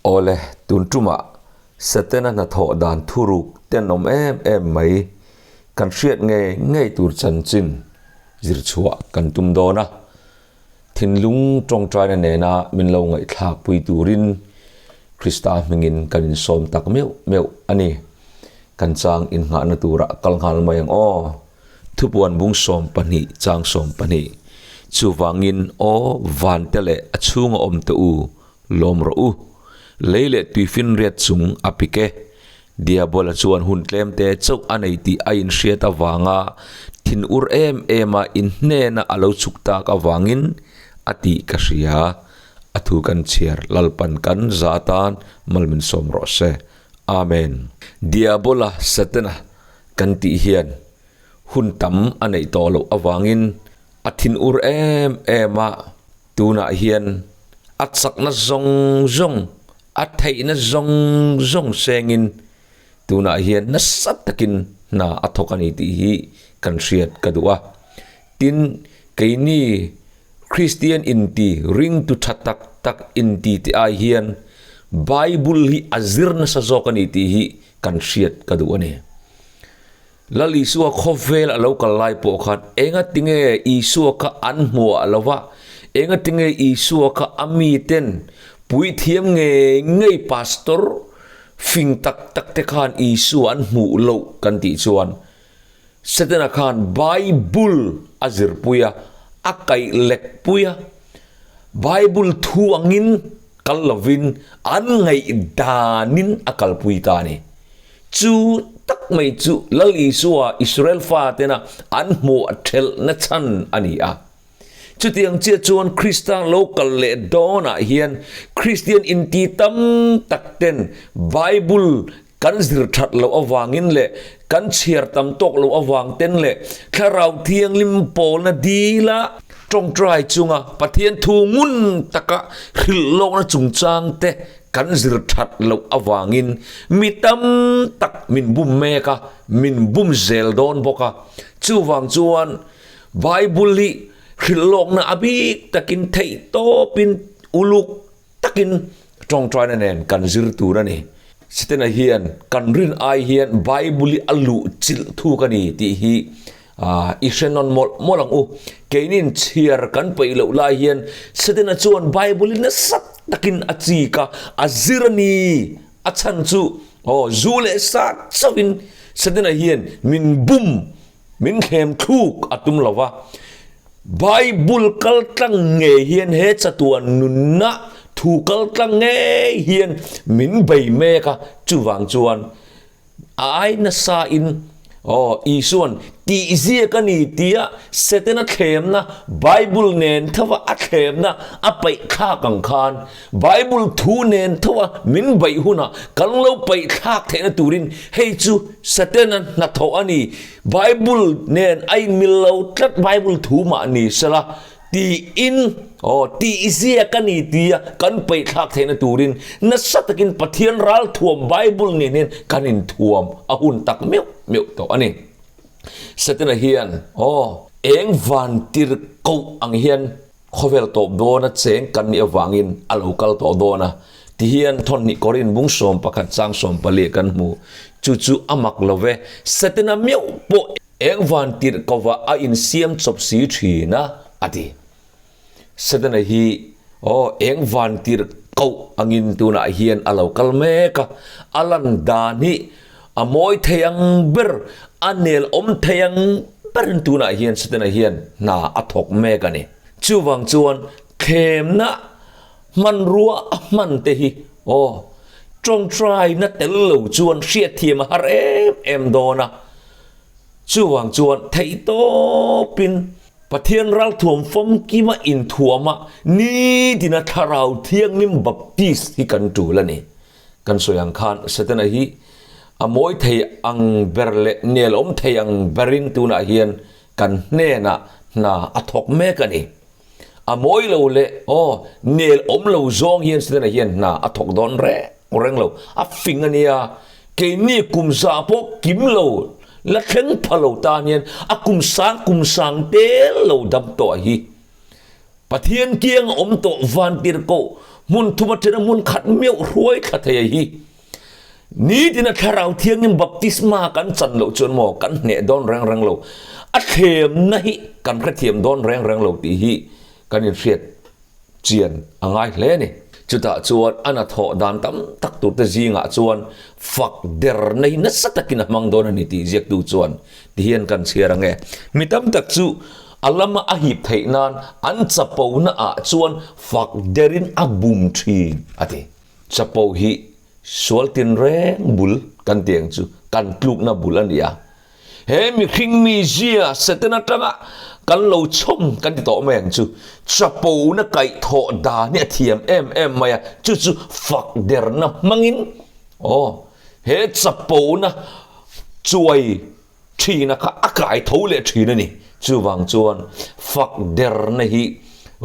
Awle, tun tumah Setana hnathawh dan thuruk tenawm em em mai kan hriat ngei ngei tur chanchin zir chhuah kan tum dawn a. Thinlung tawngtaina nena min lo ngaihthlak pui turin Krista hmingin kan insawm tak meuh meuh a ni. Kan chang innghahna turah kal nghal mai ang aw. Thupuan bung 12 chang 12. Chuvangin aw vante leh a chhunga awm te u, lawm rawh u. Lei leh tuifinriat chung a pik e. Diabola chuan hun tlemte chauh a nei tih a inhriat avanga thinur em em a inhnena a lo chhuk tak avangin a tih ka hria. A thu kan chhiar Lalpan kan za atan mal min sawm rawh se. Amen. Diabola Satana kan tih hian hun tam a neih tawh loh avangin a thinur em em a, tunah hian a chakna zawng zawng, a theihna zawng zawng sengin tunah hian nasa takin hna a thawk a ni tih hi kan hriat ka duh a. Tin, keini Kristian inti, ringtu tha tak tak inti tih ai hian Bible hi a zir nasa zawk a ni tih hi kan hriat ka duh a ni. Lal Isua khawvel a lo kal lai pawh khan engatinge Isua kha an hmuah lo va, engatinge Isua kha a miten puithiam ngei ngei pastor fing tak tak te khan Isua an hmuh loh kan tih chuan Setana khan Bible a zirpui a, a kaih lek pui a, Bible thu angin kal lovin an ngaihdanin a kalpui ta a ni. Chu tak mai chu Lal Isua Israel fatena an hmuh thelhna chhan a ni a. Chutiang chiah chuan Krista lo kal leh dawnah hian Kristian inti tam tak ten Bible kan zir that loh avangin leh kan chhiar tam tawk loh avang ten leh Thlarau Thianghlim pawlna dila tawngtai chunga Pathian thu ngun taka hrilh lawkna chungchang te kan zir that loh avangin mi tam tak min bum mek a, min bum zel dawn bawk a. Chuvang chuan Bible hi hrilh lawkna a bik takin theih tawpin uluk takin tawngtaina nen kan zir tur a ni. Setana hian kan rin ai hian Bible hi a luh chilh thuk a ni tih hi i hre nawn mawlh mawlh ang u. Keinin chhiar kan peih loh lai hian Setana chuan Bible hi nasa takin a chik a, a zir a ni. A chhan chu aw zu leh sa chauhin Setana hian min bum Min thlem thluk a tum lo va, Bible kal tlang ngei hian he chatuan nunna thu kal tlang ngei hian min bei mek a, chuvang chuan a ai nasa in aw Isuan tih ziak a ni tia Setana thlemna Bible nen thova a thlemna a paih thlak ang khan Bible thu nen tho a min baih hunah kan lo paih thlak theihna turin hei chu Satana hnathawh a ni. Bible nen a inmil lo tlat Bible thu mah ni sela tiin aw tih ziak a ni tia kan paih thlak theihna turin nasa takin Pathian ralthuam Bible nen hian kan inthuam a hun tak meuh meuh tawh a ni. Satana hian aw eng vantir koh ang hian Khawvel tawp dawna cheng kan nih avangin a lo kal tawh dawn a, tihian thawnhnih Korin bung 11 chang 14 kan hmu. Chu chu a mak lo ve, Setana meuh pawh eng van tirh kovah a insiam chawp si thin a, a ti. Setana hi aw eng van tirh koh angin tunah hian a lo kal mek a, a lan dan hi a mawi thei ang ber, a nel awm thei ang berin tunah hian Setana hian hna a thawk mek a ni. Chuvang chuan thlemna hmanrua a hman te hi aw tawngtaina tel lo chuan hriatthiam a har em em dawn a. Chuvang chuan theihtawpin Pathian ralthuam famkima inthuama nitina Thlarau Thianghlim Baptist hi kan tul a ni. Kan sawi ang khan Setana hi a mawi thei ang ber leh nelawm thei ang berin tunah hian kan hnenah hna a thawk mek a ni. A mawi lo leh aw nelawm lo zawng hian Setana hian hna a thawk dawn reng reng lo. A fing a nia, keini kum za pawh kim lo la thleng pha lo tan hian a kum sang kum sang tel lo dam tawh hi. Pathian kiang a awm tawh vantir koh. Hmun thum atena hmun khat meuh hruai thla thei a hi. Nitin a Thlarau Thianghlim baptisma kan chan loh chuan maw kan hneh dawn reng reng lo. A thlemna hi kan hrethiam dawn reng reng lo tih hi kan inhriat chian a ngai hle a ni. Chutah chuan a hnathawh dan tam tak turte zingah chuan fak derna hi nasa takin a hmang dawn a ni tih ziaktu chuan tihian kan chhiar ang e. Mi tam tak chu a lama a hip theih nan an chapona ah chuan fak derin a bum thin a ti. Chapo hi sual tinreng bul kan ti ang chu kan tlukna bul a ni a. He mihring mizia Satan atanga kan lo chhawm kan ti tawh mai ang chu. Chapona kaihthawh dan hi a thiam em em mai a, chu chu fak derna hmangin aw he chapona chuai thina kha a kai tho leh thin a ni. Chuvang chuan fak derna hi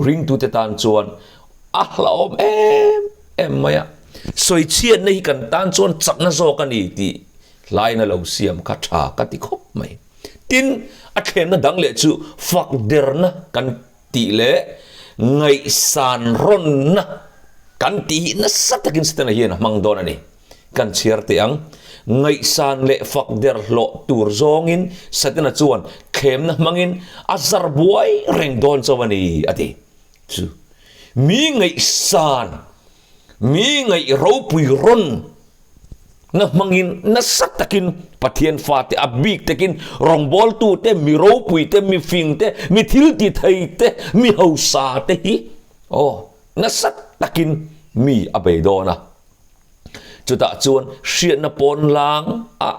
ringtute tan chuan a hlauhawm em em mai a. Sawichhiatna hi kan tan chuan chakna zawk a ni tih Hlaina lo siam kha tha ka ti khawp mai. Tin, a thlenna dang leh chu fak derna kan tih leh ngaihsan rawnna kan tih hi nasa takin Setana hian a hmang dawn a ni. Kan chhiar teh ang. Ngaihsan leh fak der hlawh tur zawngin Setana chuan thlemna hmangin a zar buai reng dawn chauh a ni, a ti. Chu mi ngaihsan, mi ngaih ropui rawn Na hmangin nasa takin Pathian fate a bik takin rawngbawltute, mi ropuite, mi fingte, mi thil ti theite, mi hausate hi aw nasa takin mi a bei dawn a. Chutah chuan hriatna pawn lang a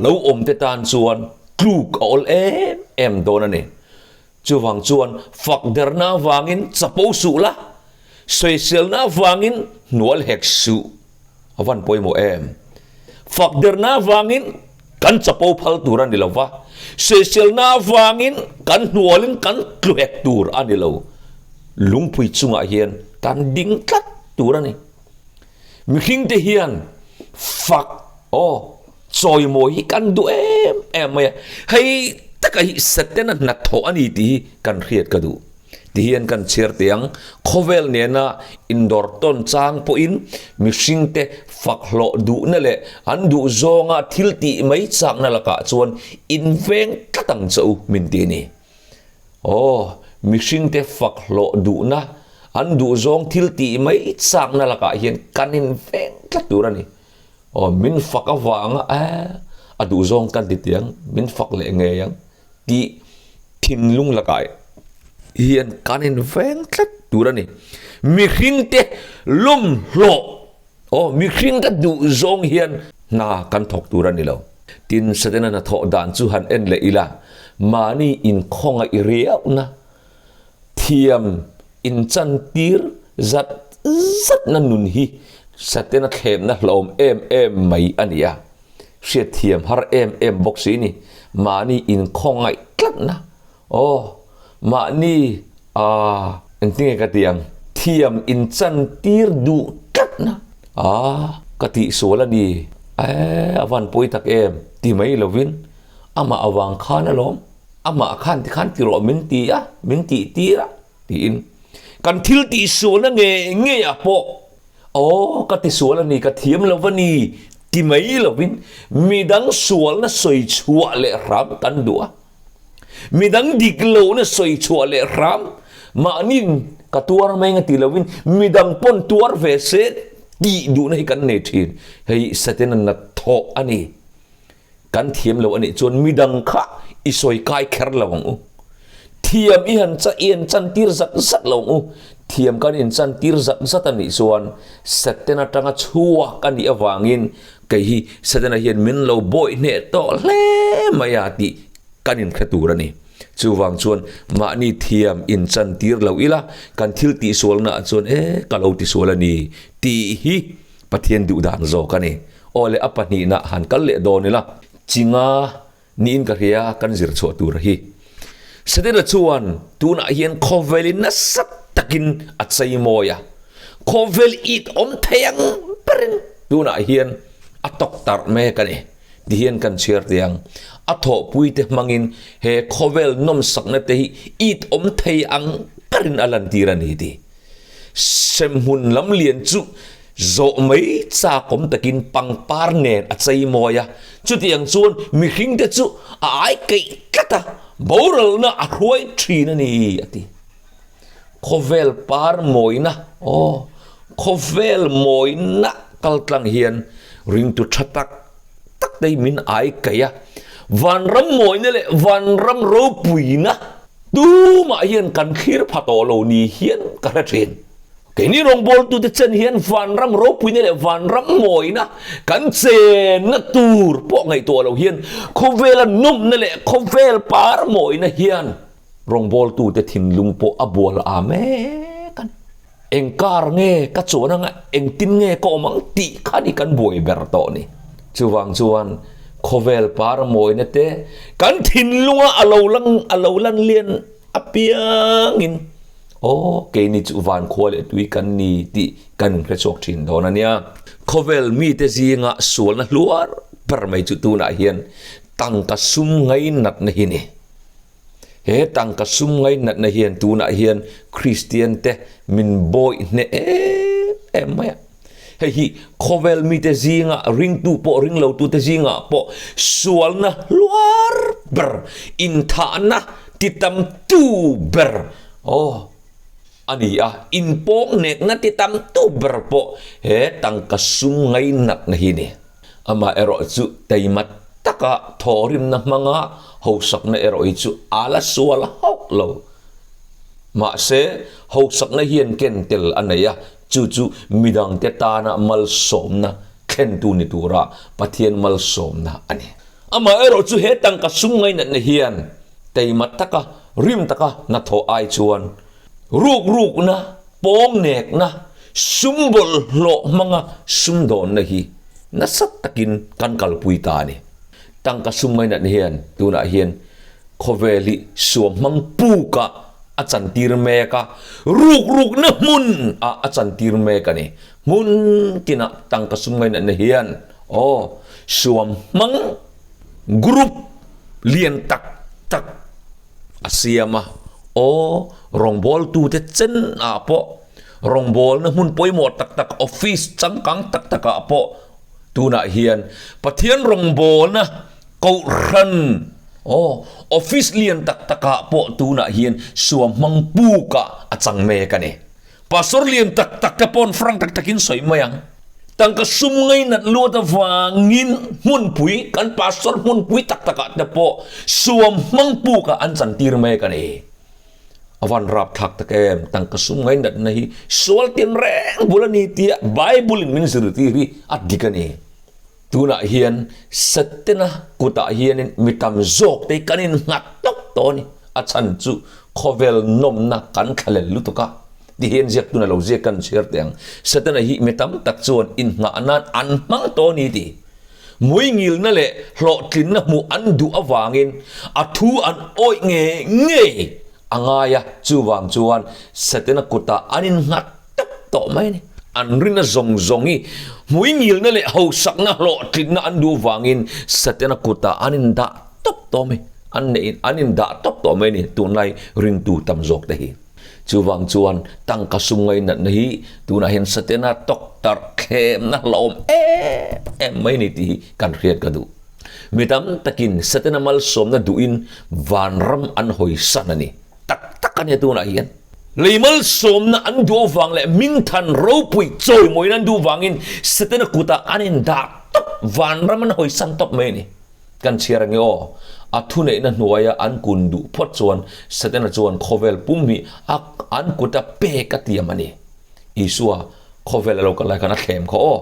lo awmte tan chuan tluk a awl em em dawn a ni. Chuvang chuan fak derna avangin chapo suh la, sawiselna avangin hnual hek suh. A van pawimawh em? Fak derna avangin kan chapo phal tur a ni lo va, sawiselna avangin kan hnualin kan tlu hek tur a ni lo. Lungpui chungah hian kan ding tlat tur a ni. Mihringte hian fak aw chawimawi hi kan duh em em mai a, hei taka hi Setana hnathawh a ni tih hi kan hriat ka duh. Tihian kan chhiar teh ang, khawvel nena indawr tawn chang pawhin mihringte fak hlawh duhna leh an duh zawnga thil tih mai chakna lakah chuan inveng tlat ang che u min ti a ni. Aw, mihringte fak hlawh duhna, an duhzawng thil tih mai chakna lakah hian kan inveng tlat tur a ni. Aw, min fak avanga eh, a duhzawng kan ti tiang, min fak leh ngei ang tih thinlung lakah hian kan inveng tlat tur a ni. Mihringte lawm hlawh Aw, mihring ka duh zawng hian hna kan thawk tur a ni lo. Tin, Setana hnathawh dan chu han en leh ila, mahni inkhawnga i riauhna, thiam inchantir zat zatna nun hi Setana thlemna hlawm em em mai a ni a. Hriatthiam har em em bawk si ni, mahni inkhawngaih tlatna Aw, mahni a engtinge ka ti ang, thiam inchantir duh tlatna a ka tihsual a ni, eh a van pawi tak em ti mai lovin amah avang khan alawm, amah khan tikhan ti rawh min ti a, min tih tir a tiin kan thil tihsualna ngei ngei ah pawh aw ka tisual a ni, ka thiam lo va ni ti mai lovin midang sualna sawi chhuah leh hram kan duh a. Midang dik lohna sawi chhuah leh hram mahni ka tuar mai nga ti lovin midang pawn tuar ve se tih duhna hi kan nei thin. Hei Satana hnathawh a ni. Kan thiam lo a nih chuan midang kha i sawi kai kher lo ang u. Thiam i han cha i han chantir zat zat lo ang u. Thiam kan inchantir zat zat a nih chuan Satana tanga chhuak a nih avangin Kei hi Setana hian min lo bawih hneh tawh hle mai a tih kan inhre tur a ni. Chuvang chuan mahni thiam inchantir lo ila, kan thil tihsualnaah chuan e ka lo tisual a ni tih hi Pathian duh dan zawk a ni. Aw le a pahnihna han kal leh dawn ila, chinga Niin ka hria kan zir chhuah tur hi. Setana chuan tunah hian khawvelin nasa takin a chei mawi a, khawvel it awm thei ang berin tunah hian a tawk tarh mek a ni ti hian kan chhiar teh ang. A thawhpuite hmangin he khawvel nawmsakna te hi it awm thei ang berin a lantir a ni ti. Semhmun lamlian chu zawh mai chakawm takin pangpar nen a chei mawi a, chutiang chuan mihringte chu a ai keih tlat a, boralna a hruai thin a ni, a ti. Khawvel par mawina, aw, khawvel mawina kaltlang hian ringtu tha tak tak te hi min ai keih a, vanram mawina leh vanram ropuina tumah hian kan thlir pha tawh lo ni hian ka hre thin. Keini rawngbawltute chen hian vanram ropuina leh vanram mawina kan chenna tur pawh ngaihtuah lo hian khawvela nawmna leh khawvel par mawina hian rawngbawltute thinlung pawh a bual a mek a ni. Eng kar nge ka chuan anga engtin nge ka awm ang tih kha ni kan buai ber tawh ni. Chuvang chuan khawvel par mawina te kan thinlunga a lo lang a lo lan lian apiangin Aw, keini chu van khua leh tui kan ni tih kan inhre chhuak thin dawn a nia. Khawvel mite zinga sualna hluar ber mai chu tunah hian tangka sum ngainatna hi ni. He tangka sum ngainatna hian tunah hian Kristian te min bawih hneh em em mai a. Hei hi khawvel mite zinga ringtu pawh ringlotute zingah pawh sualna hluar ber, inthahna titamtu ber aw a ni a, inpawng nekna titamtu ber pawh he tangka sum ngainatna hi a ni. Amaherawh chu taima taka thawhrimna hmanga hausakna erawh hi chu a la sual hauh lo. Mahse, hausakna hian ken tel a nei a, Chu chu midangte tana malsawmna thlentu ni tura Pathian malsawmna a ni. Amaherawh chu he tangka sum ngainatna hian teima taka, rim taka hnathawh ai chuan rukrukna, pawngnekna, sum bawlhhlawh hmanga sumdawnna hi nasa takin kan kalpui ta a ni. Tangka sum ngainatna hian tunah hian Khawvel hi suamhmang pukah a chantir mek a, rukrukna hmun ah a chantir mek a ni. Hmun tinah tangka sum ngainatna hian aw suamhmang group lian tak tak a siam a, aw rawngbawltute chen ah pawh rawngbawlna hmun pawimawh tak tak office changkang tak tak ah pawh tunah hian Pathian rawngbawlna Kohhran, aw, office lian tak takah pawh tunah hian suamhmang pukah a chang mek a ni. Pastor lian tak tak te pawn frank tak takin sawi mai ang. Tangka sum ngainat luat avangin hmunpui, kan pastor hmunpui tak takah te pawh suamhmang pukah an chantir mek a ni. A van rap thlak tak em, tangka sum ngainatna hi sual tinreng bul a ni tia Bible in min zirtir hi a dik a ni. Tunah hian Setena kutah hianin mi tam zawk te kan innghat tawp tawh a ni. A chhan chu khawvel nawmna kan thlalel lutuk a. Tihian ziak tuna lo ziak kan chhiar teh ang. Setena hi mi tam tak chuan inngah nan an hmang tawh a ni tih. Muingilna leh hlawhtlinna hmuh an duh avangin a thu an awih ngei ngei a ngai a, chuvang chuan Setena kutah an innghat tawp tawh mai a ni. An rinna zawng zawng hi hmuingilna leh hausakna hlawhtlinna an duh vangin Setena kutah an indah tawp tawh mai, an neih an indah tawp tawh mai a ni tunlai ringtu tam zawk te hi. Chuvang chuan tangka sum ngainatna hi tunah hian Setena tawk tarh thlemna hlauhawm em em mai a ni tih hi kan hriat ka duh. Mi tam takin Setana malsawmna duhin vanram an hawisan a ni. Tak tak a nia tunah hian. Lei malsawmna an duh avang leh mingthan ropui chawimawina an duh vangin Setana kutah an indah tawp, vanram an hawisan tawp mai a ni. Kan chhiar ange aw, a thuneihna hnuaia an kun duh phawt chuan Setana chuan khawvel pum hi a an kuta pek a tiam a ni. Isua khawvel a lo kal lai khan a thlem kha aw,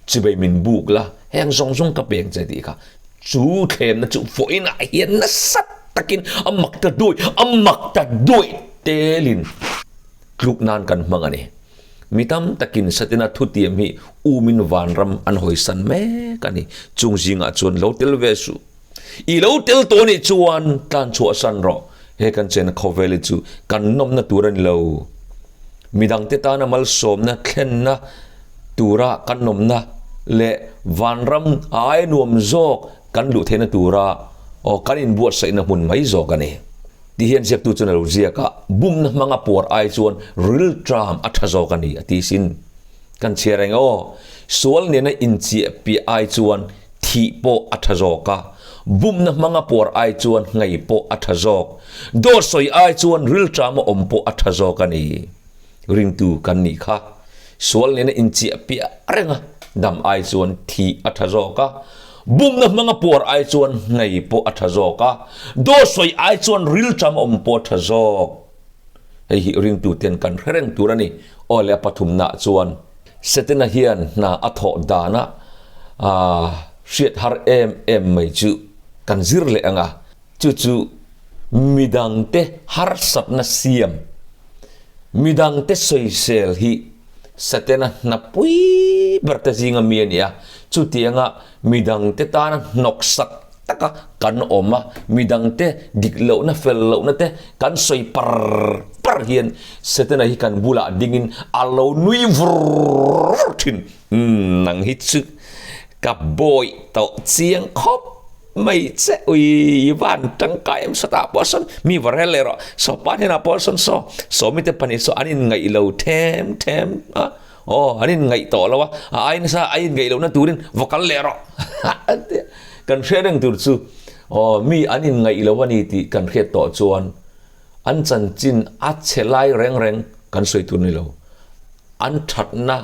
chibei min buk la, heng zawng zawng ka peng che tih kha chu thlemna chu vawiinah hian nasa takin a mak ta duai, a mak ta duai telin tluk nan kan hmang a ni. Mi tam takin Satana thutiam hi umin vanram an hawisan mek a ni. Chung zingah chuan lo tel ve suh. I lo tel tawh nih chuan tlan chhuahsan rawh. He kan chena khawvel hi chu kan nawmna tur a ni lo. Midangte tana malsawmna thlenna tura kan nawmna leh vanram ai nuam zawk kan luh theihna tura aw kan inbuatsaihna hmun mai zawk a ni. Ti hian ziaktu chuan a lo ziak a, bumna hmanga puar ai chuan rilṭam a ṭha zawk a ni a ti sin. Kan chhiar eng aw, sual nena inchiah piah ai chuan thih pawh a ṭha zawk a, bumna hmanga puar ai chuan nghei pawh a ṭha zawk, dawt sawi ai chuan rilṭama awm pawh a ṭha zawk a ni. Ringtu kan nih kha. Sual nena inchiah piah reng a, dam ai chuan thih a ṭha zawk a, bumna hmanga puar ai chuan nghei pawh a ṭha zawk a, dawt sawi ai chuan rilṭam awm pawh a ṭha zawk. Hei hi ringtuten kan hre reng tur a ni. Aw le a pathumnaah chuan Setana hian hna a thawh dana hriat har em em mai chu kan zir leh ang a, chu chu midangte harsatna siam, midangte sawisel hi Setana hna pui ber te zinga mi a ni a, chutianga midangte tana hnawksak taka kan awm a, midangte dik lohna fel lohna te kan sawi par par hian Setana hi kan bulah dingin a lo nui vur vur thin. Umm, nang hi chu ka bawi tawh chiang khawp mai che. Ui, i van tangkai em sawtah pawh sawn mi va rel leh rawh. Saw pa hnenah pawh sawn saw, sawmi te pahnih saw an inngaih lo them them a, aw an inngaih tawh lo a, a ai nasa a inngaih lohna turin va kal leh rawh an ti a. Kan hriat reng tur chu aw mi an inngaih lo a ni tih kan hriat tawh chuan an chanchin a chhe lai reng reng kan sawi tur ni lo. An thatna,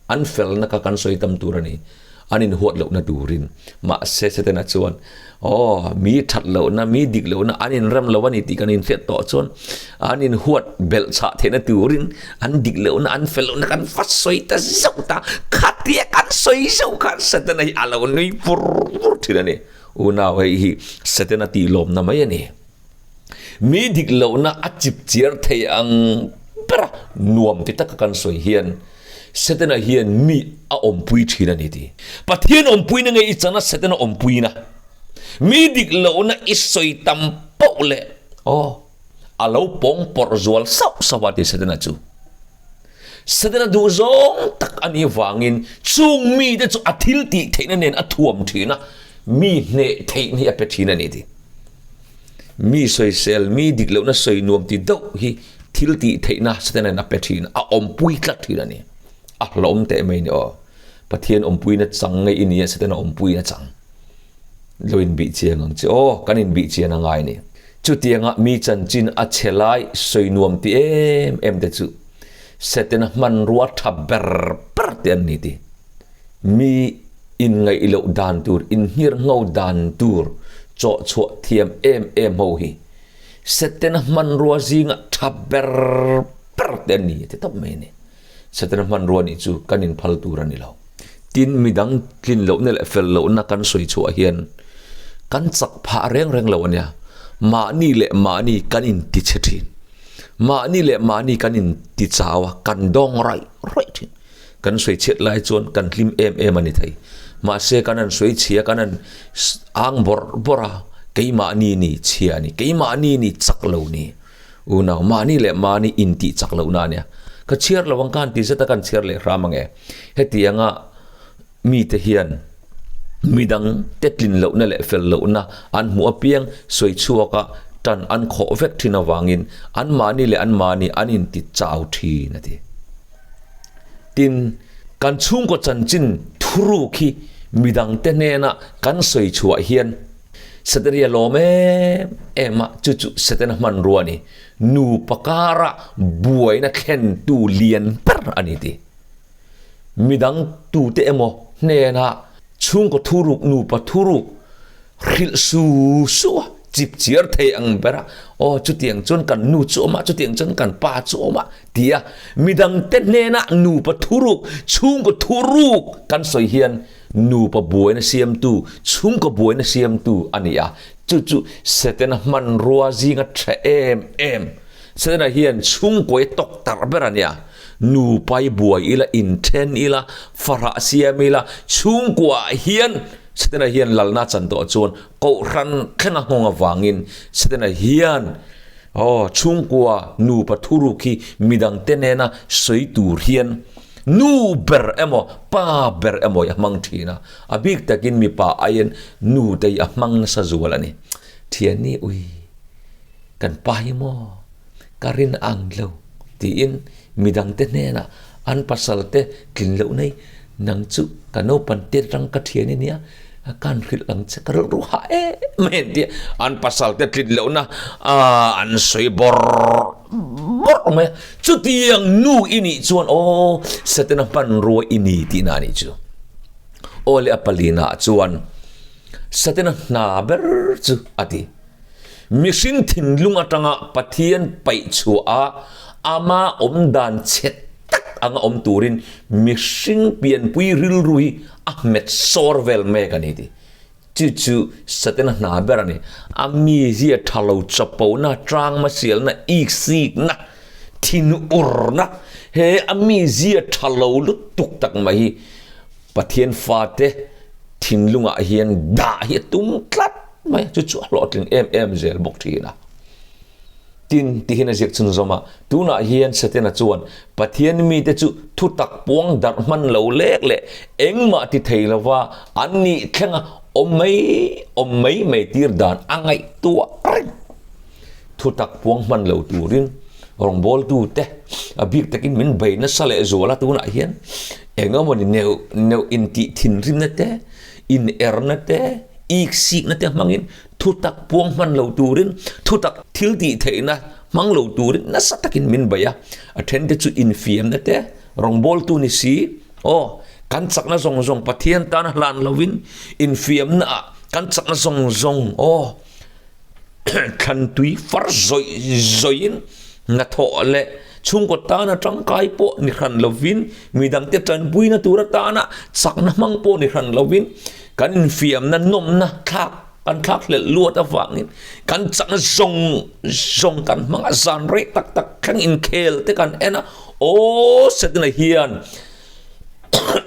an felna kha kan sawi tam tur a ni. An inhuat lohna turin. Mahse Setana chuan, Aw, mi that lohna, mi dik lohna an inrem lo a ni tih kan inhriat tawh chuan an inhuat belh chhah theihna turin an dik lohna, an fel lohna kan va sawi ta zauh ta. Khatia kan sawi zauh khan Setana hi a lo nui vur vur thin a ni. Unau, hei hi Setana tihlawmna mai a ni. Mi dik lohna a chip chiar thei ang ber a, nuam ti taka kan sawi hian Setana hian mi a awmpui thin a ni ti. Pathian awmpuina nge i chan a Setana awmpuina? Mi dik lohna i sawi tam poh leh aw a lo pawng pawrh zual sauh sauh a ti Setana chu. Setana duh zawng tak a nih vangin chung mite chu a thil tih theihna nen a thuam thin a, mi hneh theihna hi a pe thin a ni ti. Mi sawisel, mi dik lohna sawi nuam ti deuh hi thil tih theihna Setana'n a pe thin, a awmpui tlat thin a ni. A hlawm teh mai ni aw. Pathian awmpuina chang nge i nia Setana awmpuina chang. Lo inbih chiang ang che aw, kan inbih chian a ngai a ni. Chutianga mi chanchin a chhe lai sawi nuam ti em em te chu Setana hmanrua tha ber ber te an ni ti. Mi inngaih loh dan tur, inhngirngho dan tur chawh chhuah thiam em em ho hi Setana hmanrua zinga tha ber ber te an ni ti tawp mai a ni. Setana hmanrua nih chu kan inphal tur a ni lo. Tin, midang tlin lohna leh fel lohna kan sawi chhuah hian kan chak phah reng reng lo a nia. Mahni leh mahni kan intichhe thin. Mahni leh mahni kan intichau a, kan dawng raih raih thin. Kan sawi chhiat lai chuan kan hlim em em a ni thei. Mahse, kan han sawi chhia, kan han ang bawrh bawrh a, keimahni ni chhia a ni, keimahni ni chak lo ni. Unau, mahni leh mahni intih chak lohna a nia. Ka chhiar lo ang ka han ti zet a, ka han chhiar leh hram ang e. Hetianga mite hian midang te tlin lohna leh fel lohna an hmuh apiang sawi chhuaka tan an khawh vek thin avangin anmahni leh anmahni an inti chau thin a ti. Tin, kan chhungkaw chanchin thuruk hi midangte hnena kan sawi chhuah hian Setana hi a lawm em em a, chu chu Setana hmanrua a ni. Nupa kara buaina thlentu lian ber a ni ti. Midang tute emaw hnena chhungkaw thuruk, nupa thuruk hrilh su su a, chip chiar thei ang ber a, aw chutiang chuan kan nu chu awm a, chutiang chuan kan pa chu awm a ti a, midangte hnena nupa thuruk, chhungkaw thuruk kan sawi hian Nupa buaina siamtu, chhungkaw buaina siamtu a ni a, chu chu Setana hmanrua zinga tha em em. Setana hian chhungkawi a tawk tarh ber a nia. Nupa i buai ila, inthen ila, farah siam ila, chhungkuaah hian Setana hian lalna chan tawh chuan kohhran thlenga nghawng avangin Setana hian aw chhungkua nupa thuruk hi midangte nena sawi tur hian Nu ber emaw, pa ber emaw i a hmang thin a, a bik takin mipa aiin nu te hi a hmang nasa zual a ni. Thianni ui, Kan pa hi maw ka rin ang lo tiin midangte hnenah an pasalte tlin loh nei nang chu ka naupan tet atang ka thian i nia ka han hrilh ang che ka rilru hah em mai an ti a, an pasalte tlin lohna an sawi bawrh bawrh mai a, chutiang nu i nih chuan aw Setana hmanrua i ni tihna a nih chu. Aw leh a palina chuan Setana hna ber chu a ti. Mihring thinlung atanga Pathian paih chhuah a, ama awm dan chhe tak anga awm turin mihring pianpui rilru hi a hmet sawr vel mek a ni tih. Chu chu Satana hna ber a ni. A mizia tha lo chapona, tangmasialna, iksikna, thinurna, he a mizia tha lo lutuk tak mai hi Pathian fate thinlungah hian dah hi a tum tlat mai a, chu chu a hlawhtling em em zel bawk thin a. Tin, tihian a ziak chhunzawm a, tunah hian Setana chuan Pathian mite chu thutak puang darh hman lo lek leh engmah ti thei lova an nih thlenga awm mai awm mai mai tir dan a ngaihtuah reng. Thutak puang hman lo turin rawngbawltute a bik takin min bei nasa leh zual a, tunah hian eng emawni neuh neuh intih thinrimna te, inerna te, iksikna te hmangin thutak puang hman lo turin thutak thil tih theihna hmang lo turin nasa takin min bei a, a thente chu infiamna te, rawngbawltu ni si, aw kan chakna zawng zawng Pathian tana hlan lovin infiamna ah kan chakna zawng zawng aw. Thlantui far zawih zawihin hnathawh leh chhungkaw tana tangkai pawh ni hran lovin, midangte tanpuina tur atana chakna hmang pawh ni hran lovin, kan infiamna nawmna thlak kan thlak hlelh luat avangin kan chakna zawng zawng kan hmang a, zan rei tak tak thleng inkhel te kan en a, aw Setana hian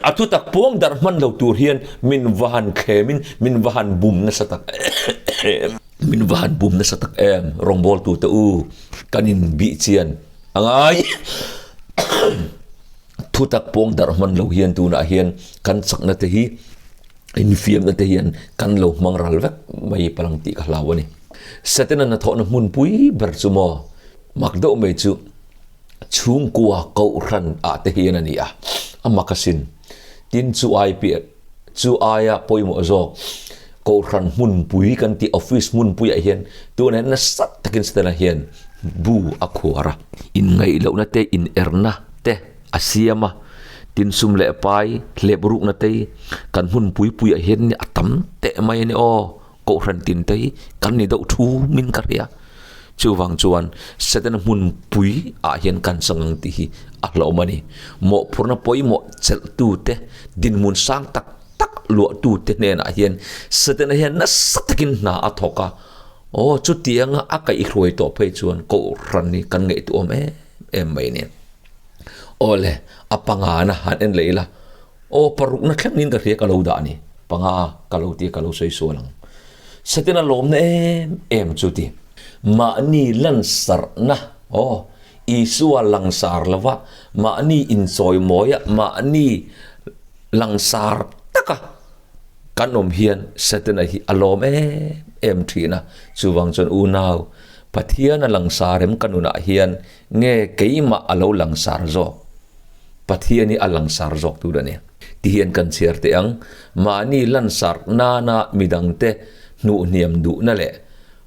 A thutak puang darh hman lo tur hian min va han thlemin min va han bum nasa tak em. Min va han bum nasa tak em rawngbawltute u kan inbih chian a ngai. Thutak puang darh hman lo hian tunah hian kan chakna te hi infiamna te hian kan lo hmang ral vek mai palang tih ka hlau a ni. Setana hnathawhna hmunpui ber chu maw mak deuh mai chu. Chhungkua Kohhran ah te hian a ni a, a mak asin. Tin chu ai piah chu aia pawimawh zawk Kohhran hmunpui kan tih office hmunpuiah hian tunah hian nasa takin Stella hian bu a khuar a. Inngaihlohna te inerna te a siam a, tin sum leh pai hlep rukna te kan hmunpui puiah hian a tam teh mai a ni aw. Kohhran tin te hi kan ni deuh thu min ka hria. Chuvang chuan Setana hmunpui ah hian kan chang ang tih hi a hlauhawm a ni. Mawhphurhna pawimawh chelhtu te, dinhmun sang tak tak luahtu te hnenah hian Setana hian nasa takin hna a thawk a. Aw, chutianga a kaihhruai tawh phei chuan Kohhran hi kan ngaihtuahawm em em mai a ni. Aw le, a pangana han en leh ila. Aw parukna thlengin ka hria ka lo dah a ni. Panga ka lo tia ka lo sawi sual ang. Setana lawmna em em chu ti. Mahni lansarhna aw Isua langsar lova mahni inchawimawia mahni langsar taka kan awm hian Setana hi a lawm em em thin a. Chuvang chuan unau Pathian a langsar em ka nunah hian nge keimah a lo langsar zawk? Pathian hi a langsar zawk tur a ni. Ti hian kan chhiar teh ang, mahni lansar nana midangte hnuhhniam duhna leh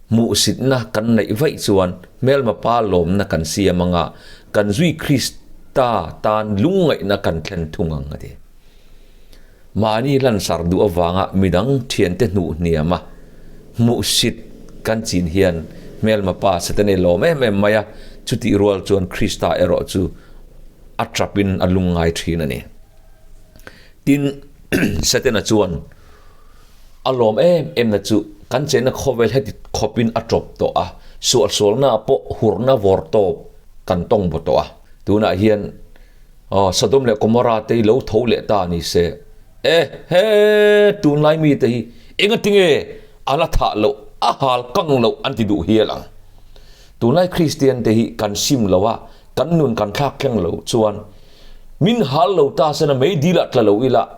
hmuhsitna kan neih vaih chuan hmelma pa lawmna kan siam anga kan zui Krista tan lungngaihna kan thlen thung ang a ti. Mahni lansar duh avanga midang thiante hnuhhniama hmuhsit kan chin hian hmelma pa Setana i lawm em em mai a, chutih rual chuan Krista erawh chu a tap-in a lungngai thin a ni. Tin, Setana chuan a lawm em emna chu kan chenna khawvel heti khawpin a tawp tawh a, suahsualna pawh hurna vawr tawp kan tawng baw tawh a. Tunah hian Sodom leh Gomorrah te hi lo tho leh ta ni se, e he tunlai mite hi engatinge a la thah loh, a hal kang loh an ti duh hial ang. Tunlai Kristian te hi kan sim lo a, kan nun kan thlak thleng lo chuan min hal lo ta sena mei dil ah tla lo ila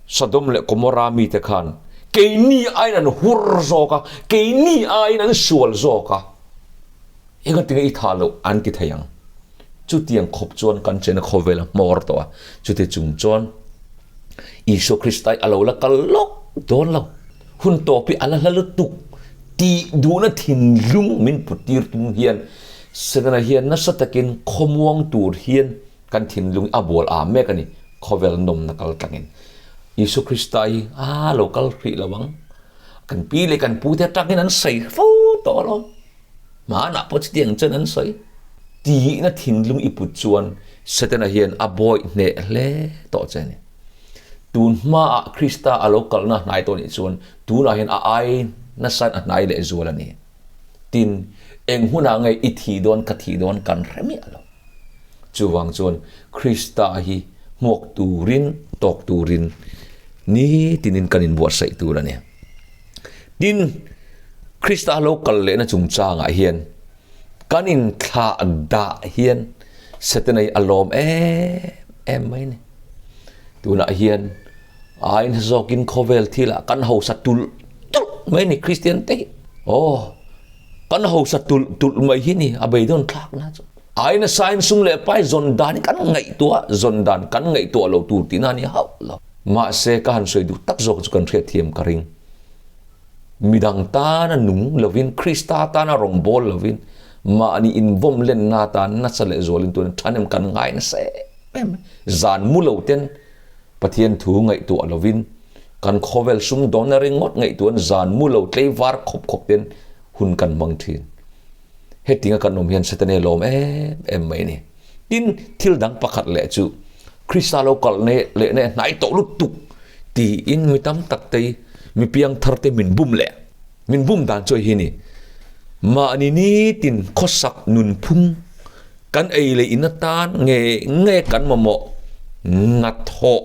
Sodom leh Gomorrah mite khan keini aiin an hur zawk a, keini aiin an sual zawk a. Engatinge i thah loh an ti thei ang. Chutiang khawp chuan kan chena khawvel a hmawr tawh a, chuti chung chuan Isua Krista hi a lo la kal lawk dawn lo. Hun tawp hi a la hla lutuk tih duhna thinlung min put tir tum hian Setana hian nasa takin khawmuang tur hian kan thinlung hi a bual aa mek a ni, khawvel nawmna kal tlangin. Isua Krista hi a lo kal hrih lo ang. Kan pi leh kan pute atangin an sawi fo tawh alawm. Hmanah pawh chutiang chuan an sawi. Tihna thinlung i put chuan Setana hian a bawih hneh hle tawh che a ni. Tun hmaah Krista a lo kalna hnai tawh nih chuan tunah hian a ai nasain a hnai leh zual a ni. Tin, eng hunah nge i thih dawn ka thih dawn kan hre miah lo. Chuvang chuan Krista hi hmuak turin, tawk turin nitinin kan inbuatsaih tur a ni. Tin, Krista lo kal lehna chungchangah hian kan inthlah dah hian Setana hi a lawm em em mai a ni. Tunah hian ain zawkin khawvel thilah kan hausa tulh tulh mai a ni Kristian te hi. Aw, kan hausa tulh tulh mai hi ni a beidawn thlakna chu. Ain a sain sum leh pai zawn dan hi kan ngaihtuah, zawn dan kan ngaihtuah lo tur tihna a ni hauh lo. Mahse, ka han sawi duh tak zawk chu kan hriatthiam ka ring. Midang tana nung lovin, Krista tana rawngbâwl lovin, mahni invawm lenna atan nasa leh zualin tuna ṭhahnem kan ngai nasa em em. Zan mu lo ten Pathian thu ngaihtuah lovin, kan khawvel sumdawnna ringawt ngaihtuahin zan mu lo tleivar khawp khawp ten hun kan hmang ṭhin. Hetinga kan awm hian Setane lawm em em mai a ni. Tin, thil dang pakhat leh chu Krista lo kal ne leh ne hnai tawh lutuk tiin mi tam tak te mi piang thar te min bum leh. Min bum dan chu hi ni. Mahni nitin khawsak nunphung kan ei leh in atan nge nge kan mamawh hnathawh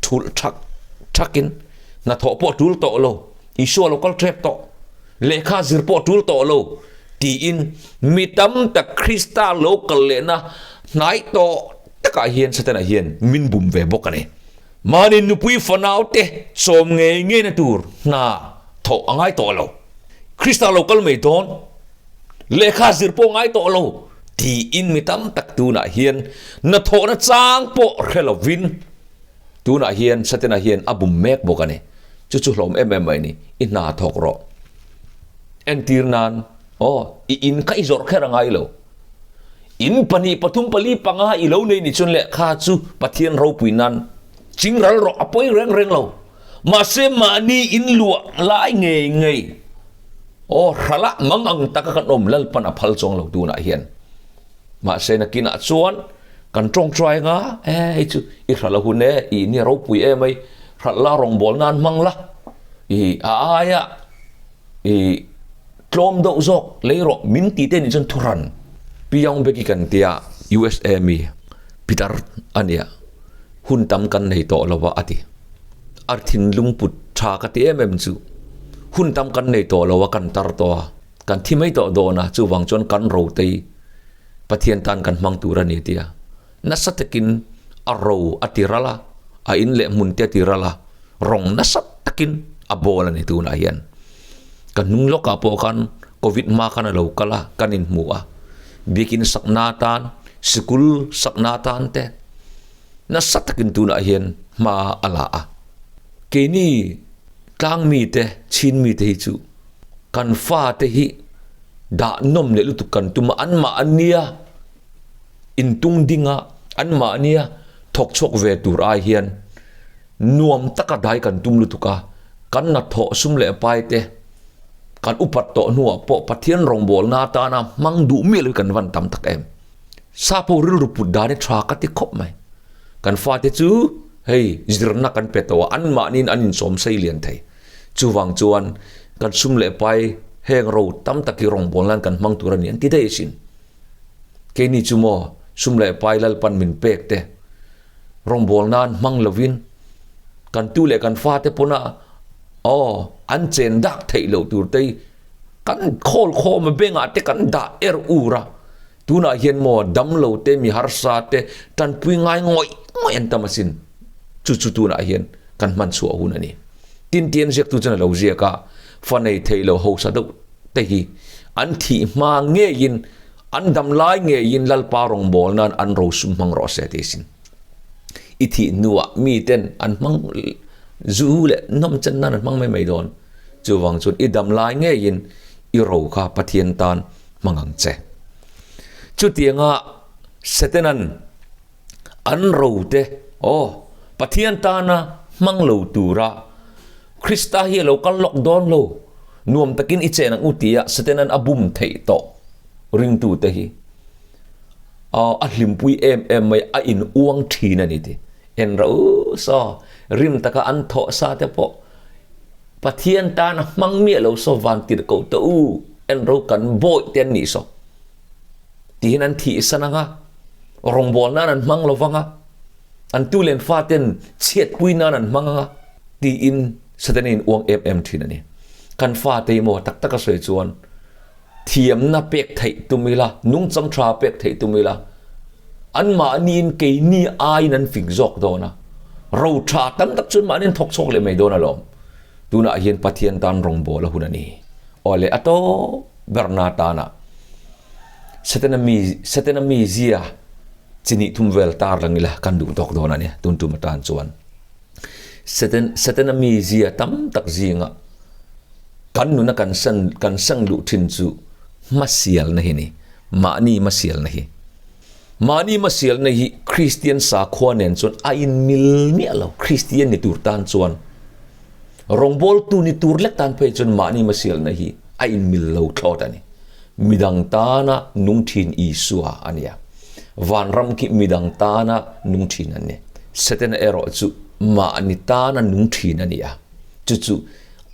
thulh thak thakin hnathawh pawh a tul tawh lo. Isua lo kal tep tawh, lehkha zir pawh tul tawh lo tiin mi tam tak Krista lo kal lehna hnai tawh takah hian Setana hian min bum ve bawk a ni. Mahni nupui fanaute chawm ngei ngeina tur hna thawh a ngai tawh lo. Krista lo kal mai dawn, lehkha zir pawh ngai tawh lo tiin mi tam tak tunah hian hnathawhna chang pawh hre lovin Tunah hian Satena hian a bum mek bawk a ni. Chu chu hlawm em em mai ni. I hna thawk rawh. Entir nan, aw, i in kha i zawrh kher a ngai lo. In pahnih, pathum, pali, panga i lo nei ni chuan lehkha chu Pathian ropui nan ching ral rawh, a pawi reng reng lo. Mahse mahni in luah lai ngei ngei, aw, hralah mang ang taka kan awm Lalpan a phal chuang lo tunah hian. Mahse nakinah chuan kan tawngtai anga, e hei chu i hralh a hun e, i in hi a ropui em ai, hralh la rawngbâwl nan hmang la, i a aia i tlawm deuh zawk lei rawh min tih te nih chuan thuhran Piang Beki kan tia USA mi pitar a nia, hun tam kan nei tawh lo a a ti. A thinlung put tha ka ti em em chu, hun tam kan nei tawh lo a kan tar tawh a. Kan thi mai tawh dawn a, chuvang chuan kan ro te hi Pathian tan kan hmang tur a ni tia nasa takin a ro a ti ral a, a in leh hmun te a ti ral a, rawng nasa takin a bawl a ni tunah hian. Ka hnung lawkah pawh khan Covid hma khan a lo kal a, kan inhmu a, biakin sakna atan, sikul sakna atan te nasa takin tunah hian hma a la a. Keini tlangmite, chinmite hi chu Kan fate hi dah nawm leh lutuk kan tum a, anmahnia intung ding a, anmahnia thawk chhuak ve tur ai hian nuam taka dai kan tum lutuk a, kan hnathawh sum leh pai te kan upat tawh hnuah pawh Pathian rawngbawlna atana hmang duh miah lo hi kan van tam tak em. Sap ho rilru put dan hi tha ka ti khawp mai. Kan fate chu hei zirna kan pe tawh a, anmahniin an insawm sei lian thei. Chuvang chuan kan sum leh pai heng ro tam tak hi rawngbâwl nan kan hmang tur a ni an ti daih asin. Keini chu maw sum leh pai Lalpan min pek te rawngbâwl nan hmang lovin kan tu leh kan fate pawna aw an chen dak theih loh tur te hi kan khawl khawm a bengah te kan dah er ur a. Tunah hian maw damlo te mi harsa te tanpui ngai ngawih ngawih an tam asin. Chu chu tunah hian kan hman chhuah hun a ni. Tin tian ziaktu chuan a lo ziak a, fa nei thei lo hausa deuh te hi An thih hma ngeiin, an dam lai ngeiin Lalpa rawngbâwl nân an rosum hmang rawh se ti sin. I thih hnuah miten an hmang zu leh nawm chen nan an hmang mai mai dawn. Chuvang chuan i dam lai ngeiin i ro kha Pathian tan hmang ang che. Chutianga Setanan an ro te aw Pathian tana hmang lo tura Krista hi a lo kal lawk dawn lo, nuam takin i chen ang u tia Setanan a bum theih tawh ringtute hi. A hlimpui em em mai, a in uang thin a ni ti. En rauh u saw, rim taka an thawh sa te pawh Pathian tan a hmang miah lo saw van tirh ko tawh u, en ro kan bawih te an nih saw. Tihian an thih san ang a, rawngbâwl nan an hmang lo vang a, an tu len fa ten chhiatpui nan an hmang ang a, tiin Satana in uang em em thin a ni. Kan fate hi maw tak taka sawi chuan, Thiamna pek theih tum ila, nungchang tha pek theih tum ila, anmahniin keini aiin an fing zawk dawn a, ro tha tam tak chuan mahni an thawk chhuak leh mai dawn alawm. Tunah hian Pathian tan rawngbâwl a hun a ni. Aw le, a tawp berna tana Setana mi, Setana mizia chi nih thum vel tar lang ila kan duh tawk dawn a nia, tun tum atan chuan. Satan, Setana mizia tam tak zingah Kan nuna kan san kan sang luh thin chu hmasialna hi ni, mahni hmasialna hi. Mahni hmasialna hi Kristian sakhua nen chuan a inmil miah lo, Kristian ni tur tan chuan. Rawngbawltu ni tur lek tan phei chuan mahni hmasialna hi a inmil lo thlawt a ni. Midang tana nung thin Isua a nia. Vanram khi midang tana nung thin an ni. Setana erawh chu mahni tana nung thin a ni a, chu chu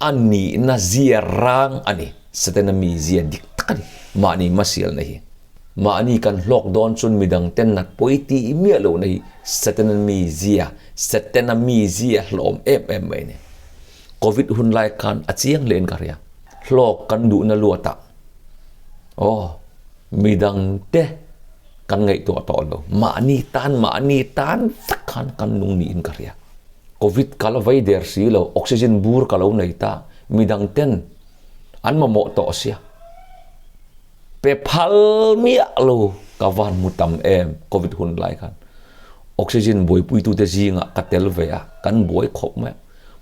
A nihna zia rang a ni. Setana mi zia dik tak a ni. Mahni hmasialna hi. Mahni kan hlawk dawn chuan midang ten nat pawi tih miah lohna hi Setana mi zia, Setana mi zia hlawm em em mai a ni. Covid hun lai khan a chiang hle in ka hria. Hlawk kan duhna luatah aw midang te kan ngaihtuah tawh lo. Mahni tan mahni tan vek khan kan nung niin ka hria. Covid ka la vei der si lo, oxygen bur ka lo nei ta, midang ten an mamawh tawh sia. Pe phal miah lo ka van hmu tam em Covid hun lai khan. Oxygen buaipuitute zingah ka tel ve a, kan buai khawp mai a.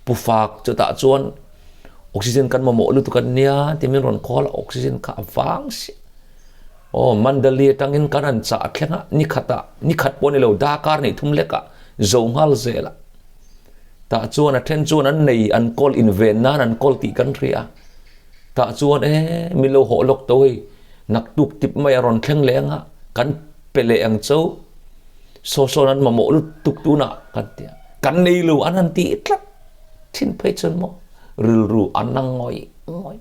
Pu Fak chutah chuan oxygen kan mamawh lutuk a nia ti min rawn call a, oxygen kha a vang sia. Aw, Mandali atangin kan han chah thleng a, ni khatah, ni khat pawh a ni lo, dakar neih thum lekah zo nghal zel a. Tah chuan a then chuan an nei, an kawl inven nan an kawl tih kan hria a. Tah chuan e, min lo hawh lawk tawh hei, naktuk tip mai a rawn thleng leh ang a, kan pe leh ang cho. Saw sawn an mamawh lutuk tunah kan ti a, kan nei lo an han ti tlat thin phei chuan maw rilru an a ngawih ngawih.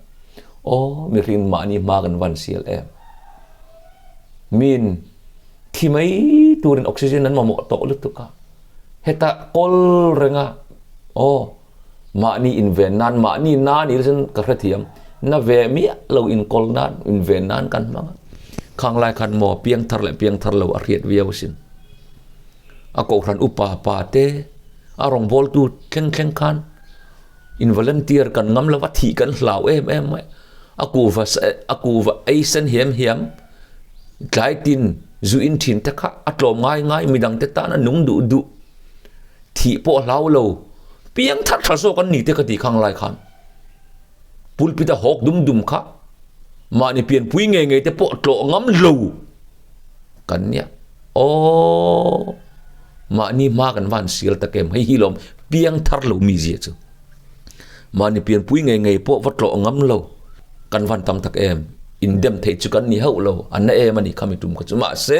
Aw, mihring mahni hma kan van sial em. Min thi mai turin oxygen an mamawh tawh lutuk a. Heta kawl renga aw mahni inven nan mahni nan i chuan ka hrethiam na ve miah lo inkawl nan inven nan kan hmang a. Khang lai khan maw piangthar leh piangthar lo a hriat viau asin. A kohhran upa pa te a rawngbawltu thleng thleng khan In volunteer kan ngam lo va, thih kan hlau em em mai. A kuhva a kuhva ei sen hiam hiam, tlai tin zu in thin te kha a tlawm ngai ngai midang te tan a nung duh duh. Thih pawh a hlau lo. Piang thar tha zawk an ni te ka ti khang lai khan. Pulpit a hawk dum dum kha mahni pianpui ngei ngei te pawh tlawh ngam lo kan nia. Aww mahni hma kan van sial tak em hei hi lawm piang thar lo mi zia chu mahni pianpui ngei ngei pawh va tlawh ngam lo kan van tam tak em indem theih chu kan ni hauh lo an na em a ni khami tum kha chu mahse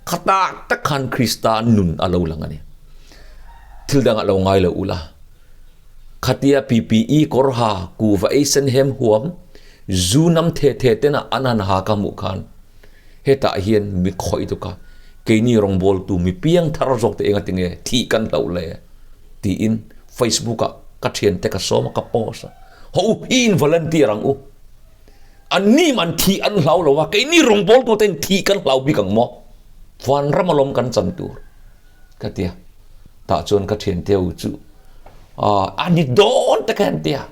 khata tak khan Krista nun a lo lang a ni thil dangah lo ngai lo ula khatia PPE kawr ha kuhva ei sen hem huam zu nam the the tena an han ha ka hmuh khan Hetah hian mi khawih tuk a, keini rawngbawltu mi piang thar zawk te enga tinge thih kan hlauh le tiin Facebook ah ka thiante ka sawm a, ka post a, Haw u, i in volunteer ang u. An ni man thih an hlau lo a, keini rawngbawltu ten thih kan hlau bik ang maw? Vanram alawm kan chan tur ka ti a. Tah chuan ka thiante u chu a ni dawn te kha an ti a.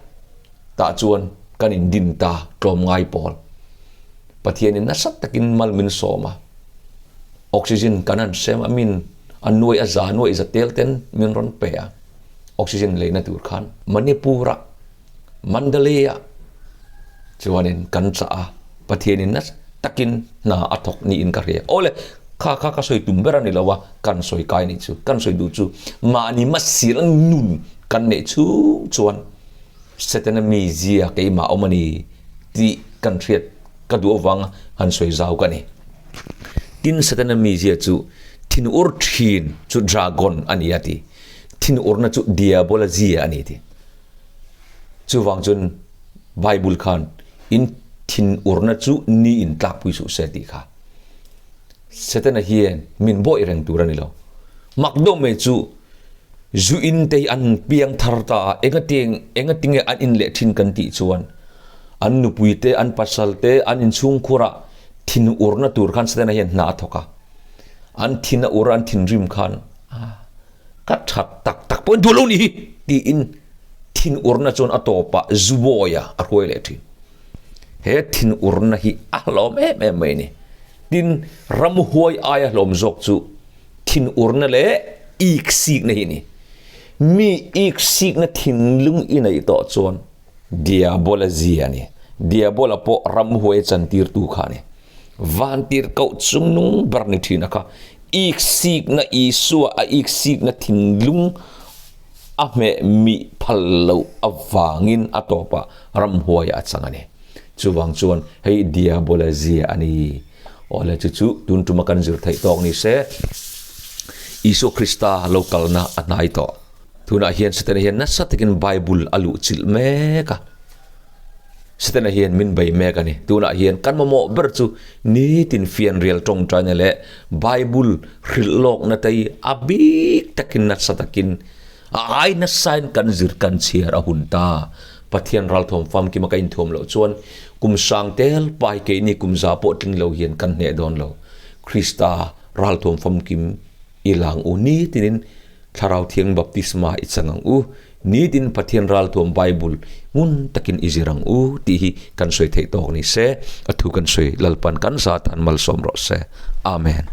Tah chuan kan in din ta tlawmngai pawl. Pathianin nasa takin mal min sawm a, oxygen kan han sem a, min a nuai a za nuai za tel ten min rawn pe a, oxygen leina tur khan Manipur-ah, Mandalay-ah chuanin kan chah a, Pathianin nasa takin hna a thawk niin ka hria. Awle, kha kha ka sawi tum ber a ni lo a, kan sawi kai nih chu, kan sawi duh chu mahni hmasir nun kan neih chhung chuan Setana mizia keimah awm a ni tih kan hriat ka duh avanga han sawi zau ka ni. Tin, Setana mizia chu thinur thin chu dragon a ni a ti. Thinurna chu diabola zia a ni ti. Chuvang chuan Bible khan in thinurna chu ni in tlakpui suh se tih kha. Setana hian min bawih reng tur a ni lo. Mak deuh mai chu zu in te hi an piang thar ta a, engatiang engatinge an in leh thin kan tih chuan an nupui te, an pasal te, an inchhungkhur ah thin urna tur khan Setana hian hna a thawk a. An thin a ur a, an thinrim khan ka that tak tak pawh in duh lo ni hi tiin thin urna chuan a tawpah zu bawi a a hruai leh thin. He thinurna hi a hlawm em em mai a ni. Tin, ramhuai aia hlawm zawk chu thinurna leh iksikna hi a ni. Mi iksikna thinlung i neih tawh chuan Diabola zia a ni. Diabola pawh ramhuai a chantirtu kha a ni. Vantirhkoh chungnung ber ni thin a kha. Iksikna Isua a iksikna thinlung a hmeh mih phal loh avangin a tawpah ramhuaiah a chang a ni. Chuvang chuan hei Diabola zia a ni. Awle chu chu tun tuma kan zir theih tawk ni se, Isua Krista lo kalna a hnai tawh. Tunah hian Setana hian nasa takin Bible a luh chilh mek a. Setana hian min bei mek a ni. Tunah hian kan mamawh ber chu nitin fianrial tawngtaina leh Bible hrilh lawkna te hi a bik takin nasa takin a ai nasain kan zir kan chhiar a hun ta. Pathian ralthuam famkima ka inthuam loh chuan kum sang tel pai keini kum za pawh tling lo hian kan hneh dawn lo. Krista ralthuam famkim i lang u nitinin Thlarau Thiang baptisma i chang ang u. Nitin Pathian ralthuam Bible ngun takin i zir ang u tih hi kan sawi theih tawk ni se, a thu kan sawi Lalpan kan zat an malsawm rawh se. Amen.